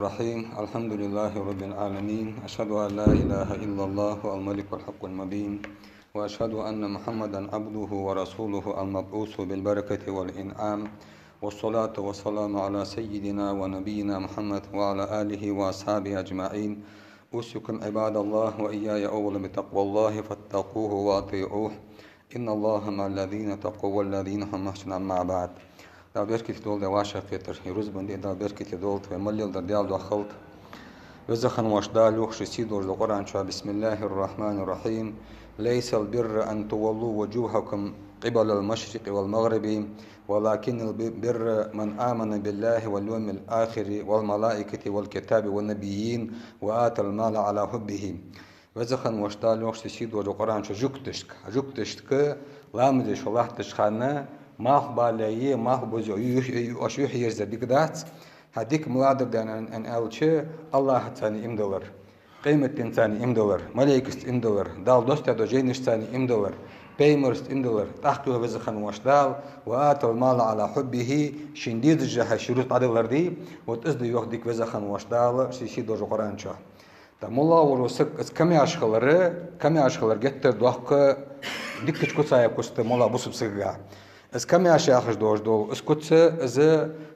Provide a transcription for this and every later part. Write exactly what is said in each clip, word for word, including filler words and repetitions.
الرحيم. الحمد لله رب العالمين. أشهد أن لا إله إلا الله الملك الحق المبين. وأشهد أن محمدا عبده ورسوله المبعوث بالبركة والإنعام. والصلاة والسلام على سيدنا ونبينا محمد وعلى آله وأصحابه أجمعين. أوصيكم عباد الله وإياي أولا بتقوى الله فاتقوه وأطيعوه. إن الله مع الذين اتقوا والذين هم محسنون. أما بعد. Дала беркате долда вай вӀашагӀкхетар, е рузбан ди Дала беркате долда, вай мел леладер Даьла духьа хилда. Веза хинна волча Дала йоах ший сий долча Къуръан чу: بسم الله الرحمن الرحيم. ليس البر أن تولوا وجوهكم قبل المشرق والمغرب ولكن البر من آمن بالله واليوم الآخر والملائكة والكتاب والنبيين وآتى المال على حبه. Веза хинна волча Дала йоах ший сий долча Къуръан чу жугташка. Жугташка ламаз деш латтача хана малхбале, малхбузе ю-, ю-, оаш юхьерзар дика дац. ХӀа, дика малагӀа дар аьнна аьлча, АллахӀаца иман диллар, къематденца иман диллар, малейкашца иман диллар, Дала доссадаь дола жайнашца иман диллар, пайхамарашца иман диллар. ТӀаккха йоах Веза хинна волча Дала: وآتى المال على حبه, шийна дезача хьа ший рузкъа дӀадалар да. Вот из да йоах дика Веза хинна волча Дала ший сий долча Къуръан чу. ТӀаккха моллагӀа вола саг из камаьрша хилар, камаьрша хилар геттара доккха дикача куцех куц да моллагӀа бусалба сагагахьа. Из камаьрша яхаш долаш дола из куц, из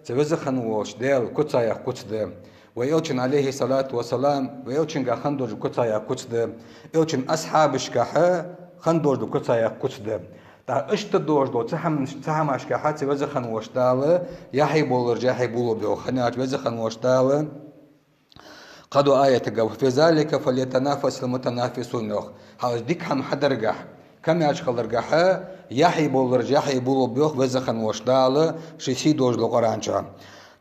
цу Веза хинна волча Даьла куцех куц да. Вай Элчан, عليه الصلاة والسلام, вай Элчангахьа хинна долча куцех куц да. Элчан асхьабашкахьа хинна долаш дола куцех куц да. ТӀаккха иштта долаш дола цу хӀамаш-, цу хӀамашкахьа цу Веза хинна волча Дала яхье болараш яхье болабу йоах. ХӀана аьлча Веза хинна волча Дала кхыдолча аятагахьа: وفي ذلك فليتنافس المتنافسون йоах. ХӀаьта из дика хӀама хьадаргахьа, камаьрша хиларгахьа яхье болараш яхье болабу йоах Веза хинна волча Дала ший сий долча Къуръан чу.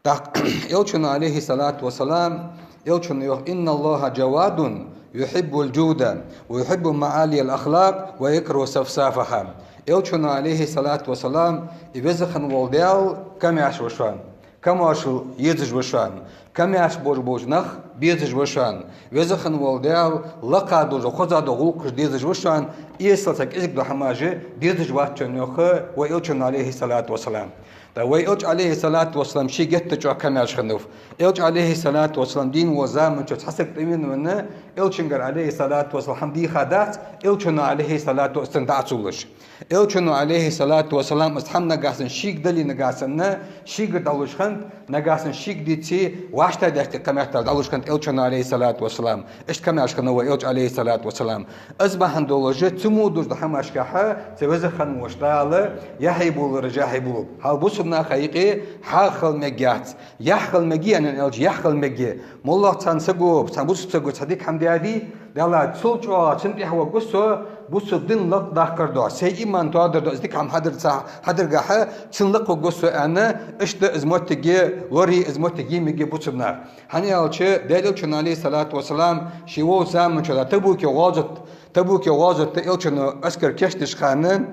ТӀаккха Элчано, عليه الصلاة والسلام, Элчано йоах: إن الله جواد يحب الجود ويحب معالي الأخلاق ويكره سفسافها. Элчано, عليه الصلاة والسلام, из Веза хинна вола Даьла камаьрша ва шоана, камаьршал езаш ва шоана, камаьрша болаш болча наха безаш ва шоана, Веза хинна вола Даьла лакха дола, хоза дола гӀулакхаш дезаш ва шоана, эсала цхьа кӀезига дола хӀамаш дезаш вац шоана йоах вай Элчано, عليه الصلاة والسلام. ТӀаккха вай Элча, عليه الصلاة والسلام, ше геттара чӀоагӀа камаьрша хиннав. Элча, عليه الصلاة والسلام, дийна волча заман чу цхьа саг тӀавена венна, Элчангара, عليه الصلاة والسلام, хӀама дийха дац, Элчано, عليه الصلاة والسلام, цунна дӀа ца луш. Элчано, عليه الصلاة والسلام, из хӀама нагахьа санна шийга дале, нагахьа санна шийгара дӀалуш хиннад, нагахьа санна шийга деце, вӀаштӀехьа даьккхе кхы меттел дӀалуш хиннад Элчано, عليه الصلاة والسلام. Иштта камаьрша хиннав вай Элча, عليه الصلاة والسلام. Из бахьан долаш, цу мо долаш дола хӀамашкахьа цу Веза хинна волча Дала яхье болараш яхье болабу. ХӀаьта бусалба наха юкъе хьагӀ хила мегаш яц. Яхь хила мегий аьнна аьлча, яхь хила мегаш. МоллагӀа цхьан саго, цхьан бусалба саго цхьа дика хӀама даьдий, Даьла, цул чӀоагӀа цунна тӀехьа варгва со, бусалба дин лакхдаккхар духьа, сай иман тоадар духьа, из дика хӀама хьадар ца-, хьадаргахьа, цунна лакхваргва со аьнна, иштта из моттиг лорае, из моттиг е мегаш бусалба наха. ХӀана аьлча, Даьла Элчано, عليه الصلاة والسلام, ше волча заман чу Табуке гӀазот, Табуке гӀазот тӀа Элчано эскар кийчдеча хана,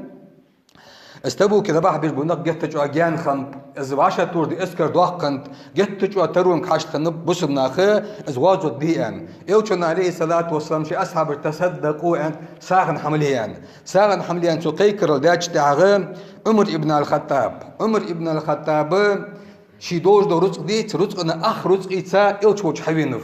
из Табуке дӀабахьа беш бола нах геттара чӀоагӀа гаьна хиннаб, из вӀашагӀтохаш дола эскар доккха хиннад, геттара чӀоагӀа таронга хьашт хиннаб бусалба наха, из гӀазот де аьнна. Элчано, عليه الصلاة والسلام, ший асхьабашта: تصدقوا аьнна, сагӀан хӀама ле аьнна. СагӀан хӀама ле аьнна цо кхайкарал даьчул тӀехьагӀа Ӏумар ибн аль-ХаттӀаб, Ӏумар ибн аль-ХаттӀаб, ше долаш дола рузкъа дийца, рузкъан ах рузкъийца Элча волча хьавенав.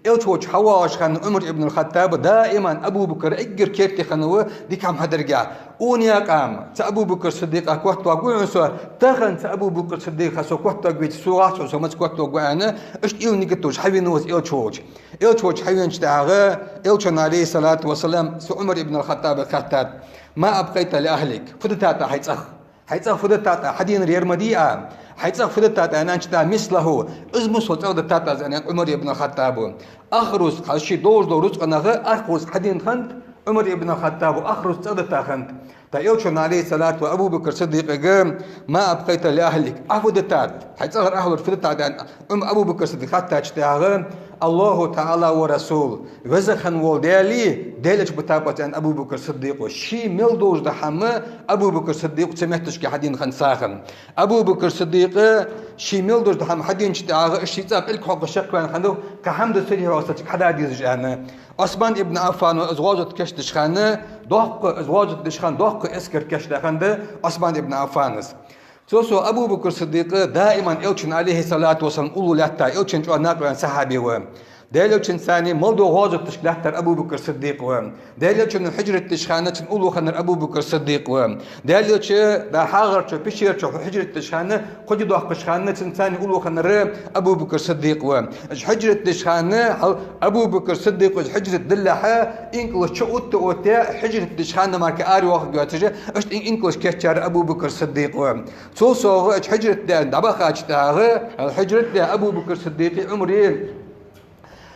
Элча волча хьавоагӀача хана Ӏумар ибн аль-ХаттӀаб даиман Абу Бакр эггара керте хиннав дика хӀама хьадаргахьа. Укх наькъа-м цу Абу Бакр Сиддикъах котваргва хьона со, тахан цу Абу Бакр Сиддикъах со котваргвеце, согӀахьа со маца котваргва аьнна, иштта уйла нигат долаш хьавенав из Элча волча. Элча волча хьавеначул тӀехьагӀа Элчано, عليه الصلاة والسلام, цу Ӏумар ибн аль-ХаттӀабага хаьттад: ما أبقيت لأهلك, фу дитад Ӏа хьай цӀагӀа? Хьай цӀагӀа фу дитад Ӏа, хьадийнар ер ма дий Ӏа? Хьай цӀагӀа фу дитад Ӏа аьнначул тӀехьагӀа, مثله, из мо сол цӀагӀа дитад Ӏа аз аьннад Ӏумар ибн аль-ХаттӀаба. Ах рузкъа, хьал ше долаш дола рузкъанах ах рузкъа хьадена хиннад Ӏумар ибн аль-ХаттӀаба, ах рузкъа цӀагӀа дита хиннад. ТӀаккха Элчано, عليه الصلاة, ва Абу Бакр Сиддикъага: ما أبقيت لأهلك, Ӏа фу дитад, хьай цӀагӀара ахӀлаш фу дитад Ӏа аьнна, Ӏум-, Абу Бакр Сиддикъа хаьттачул тӀехьагӀа: الله تعالى ورسوله, Веза хинна вола Даьлеи Даьла Элчеи битаб аз аьннад Абу Бакр Сиддикъо. Ше мел долаш дола хӀама Абу Бакр Сиддикъо цу метташка хьадена хиннад сагӀа. Абу Бакр Сиддикъо ше мел долаш дола хӀама хьаденачул тӀехьагӀа, из ший цӀагӀа пӀелг хьокхаш чакхваьнна хиннав, кхы хӀама да сири хьоасталча хьада дезаш аьнна. Ӏусман ибн Ӏаффано из гӀазот кийчдеча хана, доккха, из гӀазот деча хана доккха эскар кийчдаь хиннад Ӏусман ибн Ӏаффана. Цул совгӀа Абу Бакр Сиддикъ даиман Элчан, алейхи салату вассалам, уллув лаьтта, Элчан чӀоагӀа накъаваьнна сахьаби ва. Даьла Элчанца цхьана моллагӀа гӀазоташка лаьттар Абу Бакр Сиддикъ ва. Даьла Элчано хьижрат деча хана цун уллув хиннар Абу Бакр Сиддикъ ва. Даьла Элча, да, хьагӀар чу, пещера чу хьижрат деча хана, кхоачадоаккхача хана цунца цхьана уллув хиннар Абу Бакр Сиддикъ ва. Уж хьижрат деча хана, хьал Абу Бакр Сиддикъа уж хьижрат диллалехьа, инкалаш чу отта-отта, хьижрат деча хана мара аравоаккхаргйоацаш, иштта ин-, инкалаш кийчъяьр Абу Бакр Сиддикъ ва. Цул совгӀа уж хьижрат даь дӀабахача тӀехьагӀа, хьижрат даь Абу Бакр Сиддикъи Ӏумари,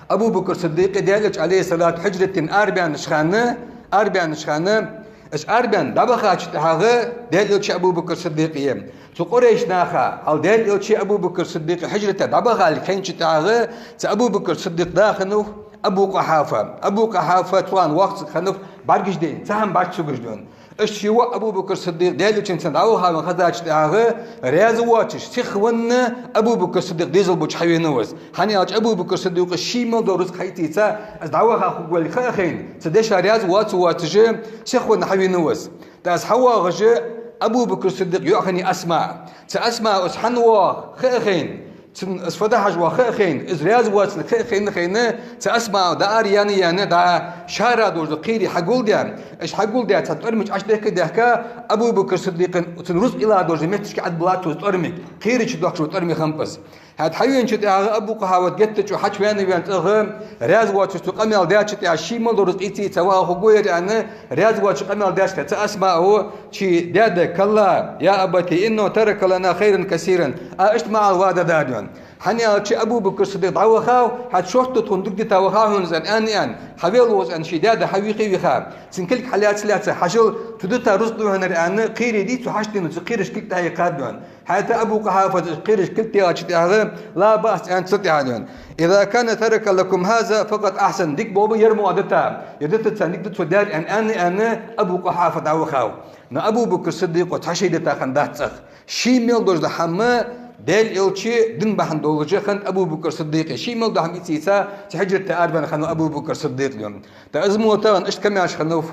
Абу Бакр Сиддикъи Даьла Элча, алейхи салату, хьижрат дийна арабаьннача хана, арабаьннача хана, уж арабаьнна дӀабахача тӀехьагӀа Даьла Элчеи Абу Бакр Сиддикъеи, цу Къурайш наха, хьал Даьла Элчеи Абу Бакр Сиддикъи хьижрат даь дӀабахалга хайнача тӀехьагӀа, цу Абу Бакр Сиддикъа да хиннав Абу Къухьафа. Абу Къухьафа цу хана воккха саг хиннав, бӀаргаш дайна, цхьа хӀама бӀаргацугаш да. Иштта ший воӀ Абу Бакр Сиддикъ Даьла Элчанца цхьана дӀавахав аьнна хезача тӀехьагӀа, раьза воацаш, сихвенна Абу Бакр Сиддикъа дезал буча хьавенав из. ХӀана аьлча Абу Бакр Сиддикъа ший мел дола рузкъа хьаийца йицъяьча, из дӀавахав хургволга ха а хайна, цу деша раьза воацаш, воацаш, сихвенна хьавенав из. ТӀаккха из хьавоагӀаш, Абу Бакр Сиддикъа йоӀ хиннай Асмаъ. Цу Асмаъа из хьавоагӀа ха а хайна, цун из фу де хьажа воагӀа ха а хайна, из раьза воацилга ха а хайна, хайна, цу Асмаъа дӀаараяьнна, яьнна, дӀа шера долаш дола кхерий хьагулдаь, уж хьагулдаь, цхьан тӀормиг чу Ӏочудехка, дехка, Абу Бакр Сиддикъа цун рузкъа йилла долча метте Ӏобиллад цо из тӀормиг, кхерий чу доаккхаш дола тӀормиг хиннаб из. ХӀаьта хьавенача тӀехьагӀа Абу Къухьафа геттара чӀоагӀа хьачувена, вена цӀагӀа, раьза воацаш цу къамаьл даьча тӀехьагӀа, ший мел дола рузкъа ийца йицъяь ваха хургва-кх аьнна, раьза воацаш къамаьл даьча тӀехьагӀа цу Асмаъа ший даьдага: «كلا يا أبت إنه ترك لنا خيرا كثيرا». А, иштта ма Ӏала, ва да, да, аьнна. ХӀана аьлча Абу Бакр Сиддикъ дӀавахав, хӀаьта шортта тхона дукха дита вахав хьона из аьнна, аьнна, аьнна, хьавел укхаза аьнна, ший даьда хьавийха, вийха. Цун кулг хьалаьца, лаьца, хьажал, цу дита рузкъа да хьона ер аьнна, кхерий дий цо хьачуденна, цу кхерашта кулг тӀахьекхад, аьнна. ХӀаьта Абу Къухьафас кхерашта кулг тӀаийцача тӀехьагӀа, ла баъс аьнна, цо тӀехьа, аьнна. «إذا كان ترك لكم هذا فقد أحسن». Дика болх ба ер мо а дита. Ер дита царна дика да цо даьр аьнна, аьнна, аьнна, Абу Къухьафа дӀавахав. Но Абу Бакр Сиддикъа цхьа шай дита хиннадац цӀагӀа. Ший мел долаш дола хӀама, Даьла Элчан дина бахьан долаш хиннад Абу Бакр Сиддикъа. Ший мел дола хӀама ийца йицъяь, цу хьижрат даь арабаьнна хиннав Абу Бакр Сиддикъ. ТӀаккха из мо тахан иштта камаьрша хиннав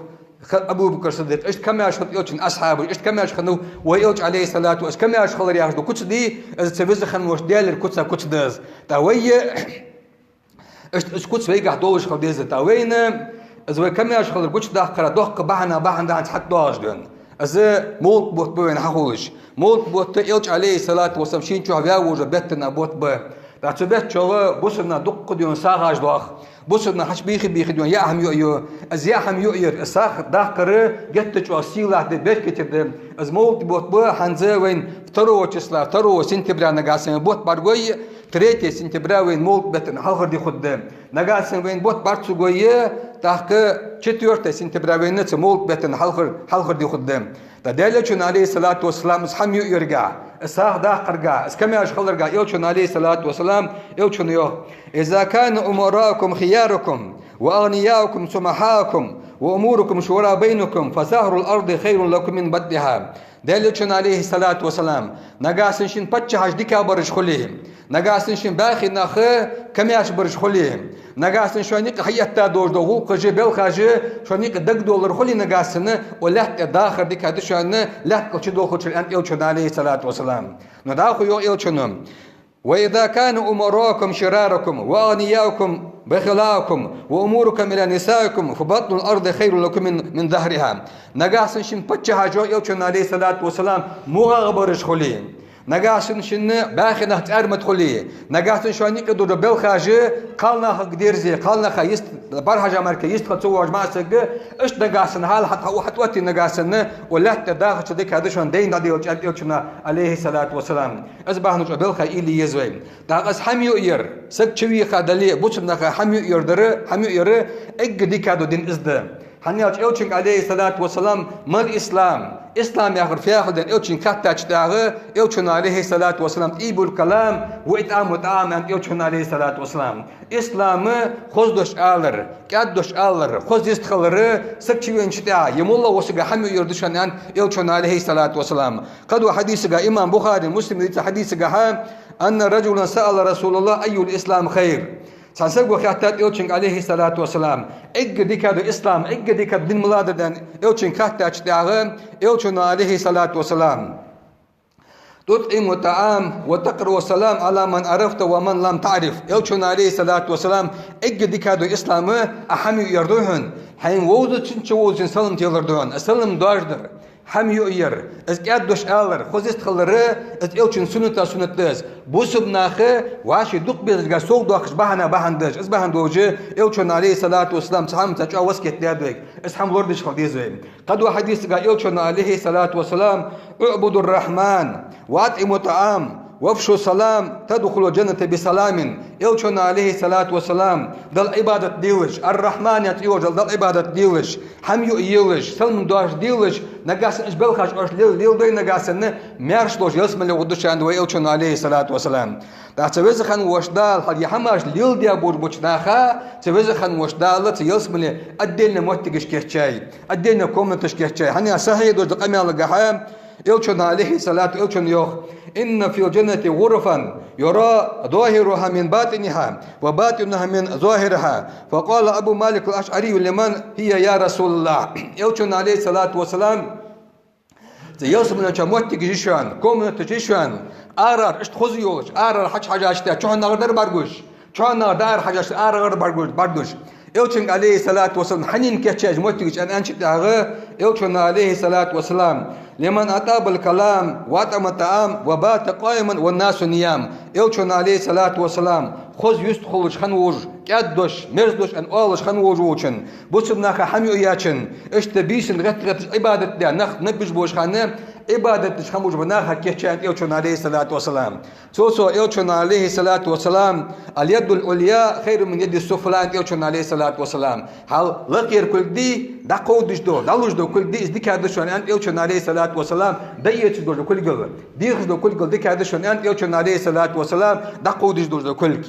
Абу Бакр Сиддикъ, иштта камаьрша хиннав Элчан асхьабаш, иштта камаьрша хиннав вай Элча, алейхи салату, из камаьрша хилар яхаш да куц дий, из цу Веза хинна волча Даьлера куца куц да из. ТӀаккха вай а иштта из куц вайгахьа долаш хила деза. ТӀаккха вайна из вай камаьрша хилар гучадаккхара доккха бахьан, бахьан да хӀанз хьатӀадоагӀаш да. Из мовлат бутт ба вайна хьахулаш. Мовлат бутт Элча, алейхи салату вассалам, шийна чухь ваь вожа беттана бутт ба. ТӀаккха цу бетта чухь бусалба наха дукха да сагӀаш доах. Бусалба наха хьачубийха-бийха да яа хӀама юа ю. Из яа хӀама юар, из сагӀа даккхар геттара чӀоагӀа сийлахь да, беркате да. Из мовлат бутт ба хӀанз вайна второго числа, второго сентября нагахьа санна бутт бӀаргагой, третье сентября вайна мовлат беттана хьалхара ди хургда. Нагахьа санна вайна бутт бӀаргагой, тӀаккха четвёртое сентября вайна цу мовлат беттана хьалхара, хьалхара ди хургда. ТӀаккха Даьла Элчано, алейхи салату вассалам, из хӀама юаргахьа, из сагӀа даккхаргахьа, из камаьрша хиларгахьа Элчано, алейхи салату вассалам, Элчано йоах: «إذا كان أمراؤكم خياركم وأغنياؤكم سمحاءكم وأموركم شورى بينكم فظهر الأرض خير لكم من بطنها». Даьла Элчано, алейхи салату вассалам, нагахьа санна шун паччахьаш дикагӀбараш хуле, нагахьа санна шун баьхий нах камаьршабараш хуле, нагахьа санна шоана юкъе хьаэтта долаш дола гӀулакхаш, белхаш шоана юкъе дагадоалар хуле нагахьа санна, укх лаьтта тӀа дахар дика да шоана, лаьтта кӀал чудолхачул, аьннад Элчано, алейхи салату вассалам. Но дӀахо йоах Элчано: «وإذا كان أمراؤكم شراركم وأغنياؤكم بخلاءكم وأموركم إلى نسائكم فبطن الأرض خير لكم من، من ظهرها». Нагахьа санна шун паччахьаш, йоах Элчано, алейхи салату вассалам, мугӀагӀбараш хуле, нагахьа санна шун баьхий нах цӀармата хуле, нагахьа санна шоана юкъе дола белхаш кхалнахага дерзе, кхалнаха йист-, бархьажа мара йистхила ца воагӀаш ма саг, иштта нагахьа санна хьал хьат-, хьа-, хьатӀаоттае нагахьа санна, укх лаьтта тӀа дахача дика да шоана дайна дӀаделча, аьннад Элчано, алейхи салату вассалам. Из бахьан чӀоагӀа белхаш уйла е еза вай. ТӀаккха из хӀама юар, саг чувийха дале, бусалба наха хӀама юар дар, хӀама юар эггара дикагӀдола дин из да. ХӀана аьлча Элчанга, алейхи салату вассалам, «ما الإسلام؟» Ислам яхар фу яхилга да аьнна Элчанга хаьттача тӀехьагӀа, Элчано, алейхи салату вассалам, «طيب الكلام وإطعام الطعام», аьннад Элчано, алейхи салату вассалам. Ислам хоза дош алар, кӀаьда дош алар, хоза йистхилар, саг чувенача тӀехьагӀа, е моллагӀа вола сага хӀама юар да шоана, аьннад Элчано, алейхи салату вассалам. Кхыдолча хьадисага, имам Бухарис, Муслима дийцача хьадисагахьа: «أن رجلا سأل رسول الله أي الإسلام خير». Цхьан саго хаьттад Элчанга, алейхи салату вассалам, эггара дикагӀдола ислам, эггара дикагӀдола дин малагӀа да аьнна Элчанга хаьттача тӀехьагӀа, Элчано, алейхи салату вассалам: تطعم الطعام وتقرأ السلام على من عرفت ومن لم تعرف. Элчано, عليه الصلاة والسلام, эггара дикагӀа дола ислам а хӀама юаяр да хьона. Хьайна вовзачунна, чу вовзачунна салам телар да хьона. Салам доаржадар, хӀама юаяр, из кӀаьддош алар, хоза йистхилар, из Элчан суннатех суннат да из. Бусалба наха вӀаший дукха безарга совдоаккхаш бахьан, бахьан да из. Из бахьан долаш Элчано, عليه الصلاة والسلام, цу хӀаманца чӀоагӀа васкет даьд вайга. Из хӀама лорадеш хила деза вай. Кхыдолча хьадисага Элчано, عليه الصلاة والسلام: اعبدوا الرحمن وأطعموا الطعام وأفشوا السلام تدخلوا الجنة بسلام. Элчано, عليه الصلاة والسلام, Далла Ӏибадат делаш, Ар-Рахьман яха цӀи йолча Далла Ӏибадат делаш, хӀама юаелаш, салам доаржаделаш, нагахьа санна уж балхаш оаш лел-, леладой нагахьа санна, маьрша долаш ялсмале гӀоргда шоана, аьннад вайга Элчано, عليه الصلاة والسلام. ТӀаккха цу Веза хинна волча Дала хьалха ер хӀамаш леладеш болча наха цу Веза хинна волча Дала цу ялсмале отдельно моттигаш кийчъяьй, отдельно комнаташ кийчъяьй. ХӀана аьлча сахьихь долча къамаьлагахьа Элчано, عليه الصلاة, Элчано йоах: إن في الجنة غرفا يرى ظاهرها من باطنها وباطنها من ظاهرها. فقال أبو مالك الأشعري: لمن هي يا رسول الله؟ Элчано, عليه الصلاة والسلام, цу ялсмален чу моттигаш я шоана, комнаташ я шоана, арара иштта хоза йолаш, арара хьачухьежача, чухьнахьара дар бӀаргагуш, чухьнахьара дар арахьежача, арара дар бӀаргагуш, бӀаргадуш. Элчанга, عليه الصلاة والسلام, хьанна кийчъяьй уж моттигаш аьнна, аьнначул тӀехьагӀа, Элчано, عليه الصلاة والسلام: لمن أطاب الكلام وأطعم الطعام وبات قائما والناس نيام. Элчано, عليه الصلاة والسلام, хоза йистхулаш хинна волаш, кӀаьддош, мерздош аьнна оалаш хинна волаш волчун, бусалба наха хӀама юаяьчун, иштта бийсанна гӀетта-гӀетташ Ӏибадат даь, нах наб беш болча хана Ӏибадат деш хинна болча наха кийчъяьй, аьннад Элчано, عليه الصلاة والسلام. Цул совгӀа Элчано, عليه الصلاة والسلام: اليد العليا خير من اليد السفلى, аьннад Элчано, عليه الصلاة والسلام. Хьа лакхера кулг дий, дӀакховдаш дола, дӀалуш дола кулг дий, из дикагӀа да шоана, аьннад Элчано, عليه الصلاة والسلام, дӀаэцаш долча кулгал, дехаш долча кулгал дикагӀа да шоана, аьннад Элчано, عليه الصلاة والسلام, дӀакховдаш долча кулг.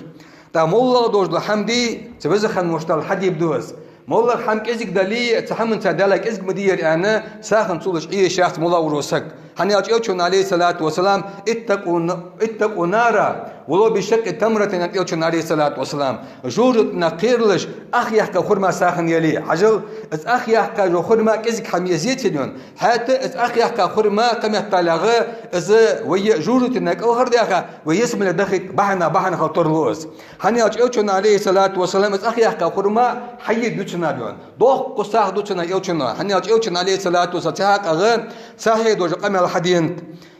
ТӀаккха моллагӀа долаш дола хӀама дий, цу Веза хинна волча Дала хьадийба да из. МоллагӀа хӀама кӀезига дале, цу хӀаманца Даьлага кӀезига ма дий ер аьнна, сагӀа цулаш Ӏеш яц моллагӀа волаш вола саг. ХӀана аьлча Элчано, عليه الصلاة والسلام: اتقوا ن-، اتقوا النار ولو بشق تمرة, аьннад Элчано, عليه الصلاة والسلام. Жожагӏатенах кхералаш, ах яьккха хурма сагӀа яле. Хьажал, из ах яьккха йола хурма кӀезига хӀама я из, яций хьона? ХӀаьта из ах яьккха хурма кхыметтел ягӀа, из вай жожагӏатенах кӀалхардаьха, вай ялсмале дахийта бахьан, бахьан хила тарлу из. ХӀана аьлча Элчано, عليه الصلاة والسلام, из ах яьккха хурма хьайида ю цунах, йоах. Доккха сагӀа ду цунах Элчано. ХӀана аьлча Элчано, عليه الصلاة والسلام, цу хьакъехьа сахьихь долча къамаьл хьаденад.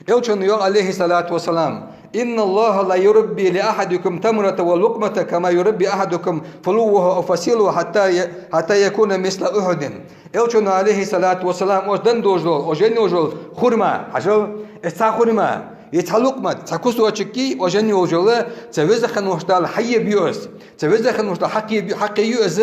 Элчано йоах, عليه الصلاة والسلام: إن الله لا يربي لأحدكم تمرة ولقمة كما يربي أحدكم فلوه أو فصيله حتى ي-، حتى يكون مثل أحد. Элчано, عليه الصلاة والسلام, оаш денна долаш дола, оаш енна йолаш йола хурма, хьажал, из цхьа хурма, из цхьа лукъмат, цхьа кусочек, оаш енна йолаш йола, цу Веза хинна волча Дала хьайиба ю из. Цу Веза хинна волча Дала хьакхийба, хьакхийба ю из,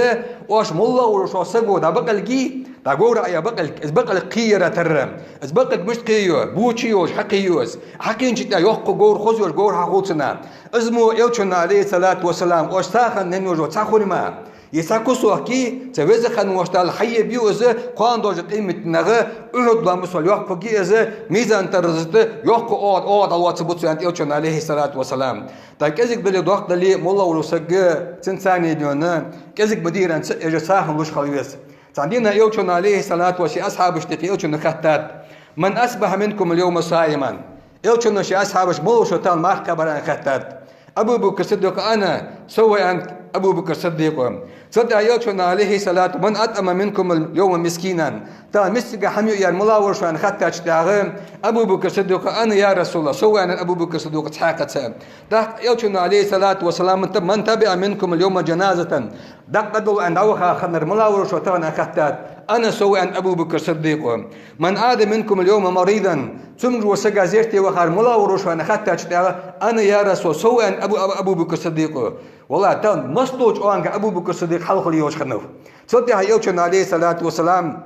оаш моллагӀа волаш вола саго дӀабакъалга, дӀа говра Ӏе бакъалга, из бакъалга кхийяра тарра. Из бакъалга мишта кхийю? Боча йолаш хьакхийю из. Хьакхийначул тӀехьагӀа йоккха говр хоза йолаш говр хьахул цунна. Из мо Элчано, عليه الصلاة والسلام, оаш цхьа хана енна йолаш йола цхьа хурма, из цхьа кусок, цу Веза хинна волча Дала хьайиба ю из, кхоана долча къематдийнахьа Ухьуд лоам мисол йоккха хургья из, мизан-тараза тӀа йоккха оагӀув, оагӀув дӀалоацаргба цо, аьннад Элчано, عليه الصلاة والسلام. ТӀаккха кӀезига дале, доккха дале, моллагӀа волаш вола саг цунца, дий хьона, кӀезига ма дий ер аьнна, цу, уж сагӀа луш хила веза. Цхьан дийнахьа Элчано, عليه الصلاة والسلام, ший асхьабашта юкъе Элчано хаьттад: من أصبح منكم اليوم صائما؟ Элчано ший асхьабашка: мала ва шо тахан марха кхаьбар, аьнна, хаьттад. Абу Бакр Сиддикъа: أنا, со ва, аьннад Абу Бакр Сиддикъо. Цул тӀехьагӀа Элчано, عليه الصلاة: من أطعم منكم اليوم مسكينا؟ Тахан мискачунга хӀама юаяьр мала ва шо, аьнна, хаьттачул тӀехьагӀа Абу Бакр Сиддикъо: أنا يا رسول الله, со ва, аьннад Абу Бакр Сиддикъо цхьаькхаза. ТӀаккха Элчано, عليه الصلاة والسلام: من تبع منكم اليوم جنازة؟ Дакъа долаш, аьнна, дӀаваха хиннар мала ва шо тахан, аьнна, хаьттад. أنا, со ва, аьннад Абу Бакр Сиддикъо. من عاد منكم اليوم مريضا؟ Цамогаш волча сага зерате вахар мала ва шо, аьнна, хаьттачул тӀехьагӀа: أنا يا رسول الله, со ва, аьннад Абу, Абу, Абу Бакр Сиддикъо. ВаллахӀи, тахан массадолча оагӀонга Абу Бакр Сиддикъ хьалхале йолаш хиннав. Цул тӀехьагӀа Элчано, عليه الصلاة والسلام: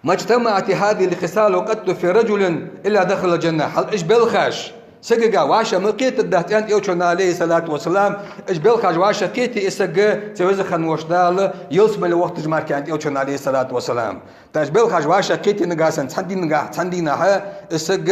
ما اجتمعت هذه الخصال قط في رجل إلا دخل الجنة. Хьал уж балхаш сагага вӀашагӀкхетаргдац, аьннад Элчано, عليه الصلاة والسلام, уж балхаш вӀашагӀкхете из саг, цу Веза хинна волча Дала ялсмале вахийташ мара, аьннад Элчано, عليه الصلاة والسلام. ТӀаккха уж балхаш вӀашагӀкхетте нагахьа санна, цхьан дийнахьа, цхьан дийнахьа из саг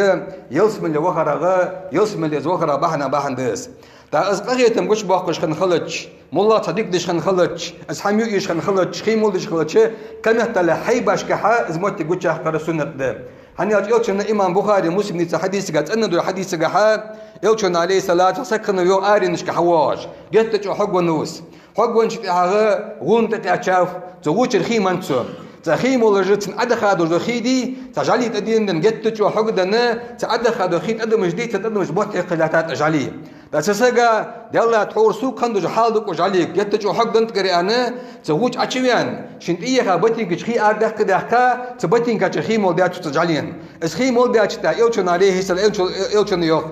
ялсмале вахарах, ялсмале из вахарах бахьан, бахьан да из. ТӀаккха из къахетам гучабоаккхаш хинна хилча, моллагӀа цхьа дика деш хинна хилча, из хӀама юаеш хинна хилча, хий мел деш хилча, кхыметтел хьайбашкахьа из моттиг гучаяккхар суннат да. ХӀана аьлча Элчано, имам Бухари, Муслима цу хьадисага, цӀена долча хьадисага хьа, Элчано, Ӏалайхи ссалату, саг хиннав йоах аренашка хьавоагӀаш, геттара чӀоагӀа хьогвеннав из. Хьогвеннача тӀехьагӀа гӀув тӀакхаьчав, цу гӀувчара хий меннад цо. Цу хий молаш, цунна Ӏодаха дола хий дий, цу жӀали тӀадена, геттара чӀоагӀа хьогденна, цу Ӏодаха дола хий тӀадамаш дий, цу тӀадамаш ботт хьекхаш латт жӀали. ТӀаккха цу сага: «Даьллахь, тхьовра сога хинна дола хьал дукъо жӀали, геттара чӀоагӀа хьогденнад-кх ер», — аьнна, цу гӀувча Ӏочувена, шийна тӀаийха ботинкача хий арадаьккха а даьккха, цу ботинкачара хий молаш даьд цо цу жӀалена. Из хий молаш даьча тӀехьа Элчано, Ӏалайхи ссалам, Элча-, Элчано йоах: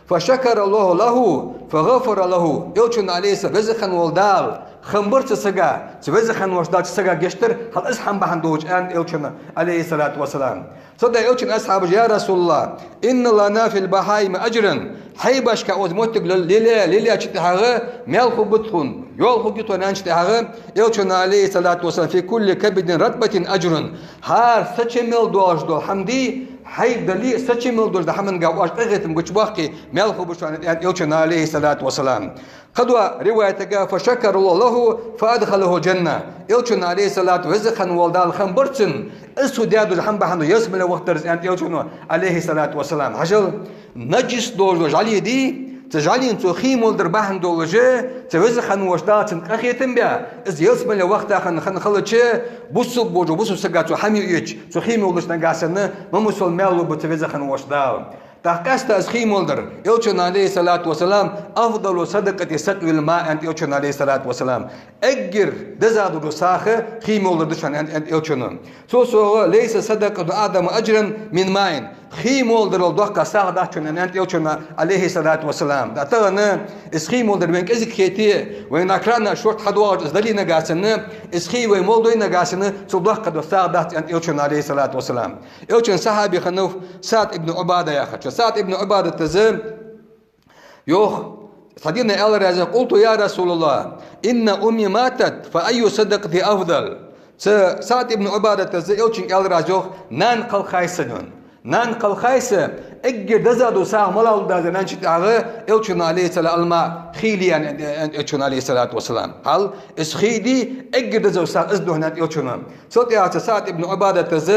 «فشكر الله له فغفر له». Элчано, Ӏалайхи ссалам, Веза хинна вола Дала хам бир цу сага, цу Веза хинна волча Дала цу сага гешт дир, хьал из хӀама бахьан долаш, аьннад Элчано, Ӏалайхи ссалату вассалам. Цудухьа Элчано асхьабаша: «يا رسول الله، إن لنا في البحائر أجرا». Хьайбашка укх моттиге ле-, лелае, лелаеча тӀехьагӀа маьл хургба тхона, йоал хургья тхона, аьннача тӀехьагӀа, Элчано, Ӏалайхи ссалату вассалам: «في كل كبد رطبة أجر». ХӀара са чу мел долаш дола хӀама дий, хьайба дале а, са чу мел долаш долча хӀаманга оаш къахетам гучабоаккхе, маьл хургба шоана, аьннад Элчано, Ӏалайхи ссалату вассалам. Кхыдолча риваятага: «فشكر الله له فأدخله الجنة». Элчано, Ӏалайхи ссалату, Веза хинна вола Дала хам бир цунна, из цо даь дола хӀама бахьан долаш ялсмале вахийтар из, аьннад Элчано, Ӏалайхи ссалату вассалам. Хьажал, нажас долаш дола жӀали дий, цу жӀалена цо хий молаш дар бахьан долаш, цу Веза хинна волча Дала цунна къахетам баь, из ялсмале вахийта хинна, хинна хилча, бусалба волча бусалба сага цо хӀама юеча, цу хий молаш нагахьа санна, ма мусал маьл лургба цу Веза хинна волча Дала. ТӀаккха къаьстта из хий молаш дар, Элчано, Ӏалайхи ссалату вассалам: «أفضل الصدقة سقي الماء», — аьннад Элчано, Ӏалайхи ссалату вассалам. Эггара деза дола сагӀа хий молаш дар да шоана, аьннад, аьннад Элчано. Цул совгӀа: «ليس صدقة أعظم أجرا من ماء». Хий молаш дарал доккха сагӀа дац шоана, аьннад Элчано, Ӏалайхи ссалату вассалам. ТӀаккха тахан из хий молаш дар вайна кӀезига хете, вайна крана шортта хьадоагӀаш из дале нагахьа санна, из хий вай молаш дой нагахьа санна, цул доккха дола сагӀа дац, аьннад Элчано, Ӏалайхи ссалату вассалам. Элчан сахьаби хиннав СаӀд ибн Ӏубада яхача. СаӀд ибн Ӏубадата из йоах, цхьан дийнахьа аьлар из: «قلت يا رسول الله، إن أمي ماتت، فأي الصدقة أفضل؟» Цу СаӀд ибн Ӏубадата из Элчанга аьлар из йоах: «Нана кхалхай са, — аьннад. — Нана кхалхай са, эггара деза дола сагӀа малагӀа да из?» — аьннача тӀехьагӀа Элчано, Ӏалайхи ссалам: «الماء», хий да, аьннад, аьннад Элчано, Ӏалайхи ссалату вассалам. Хьал, из хий дий, эггара деза дола сагӀа из да, аьннад Элчано. Цул тӀехьагӀа цу СаӀд ибн Ӏубадата из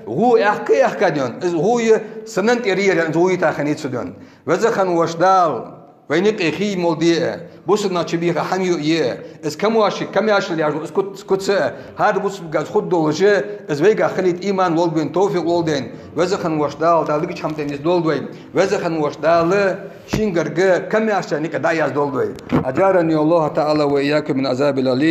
гӀув аьхка, аьхка, аьннад, из гӀув санна тӀера яр, из гӀув йита хиннай цо, аьннад. Веза хинна волча Дала вайна юкъе хий молаш де а, бусалба нах чубийха хӀама юае а, из камаьршал, камаьршал яжу, из куц-, куц а, хӀара бусалба сага из хургдолаш, из вайгахьа хилийта иман лолда вайна, товфикъ лолда вайна. Веза хинна волча Дала, Дала дикача хӀаман тӀа низ долда вай. Веза хинна волча Дала шийгара камаьршал юкъе дӀаяздолда вай. أجارني الله تعالى وإياكم من عذاب أليم.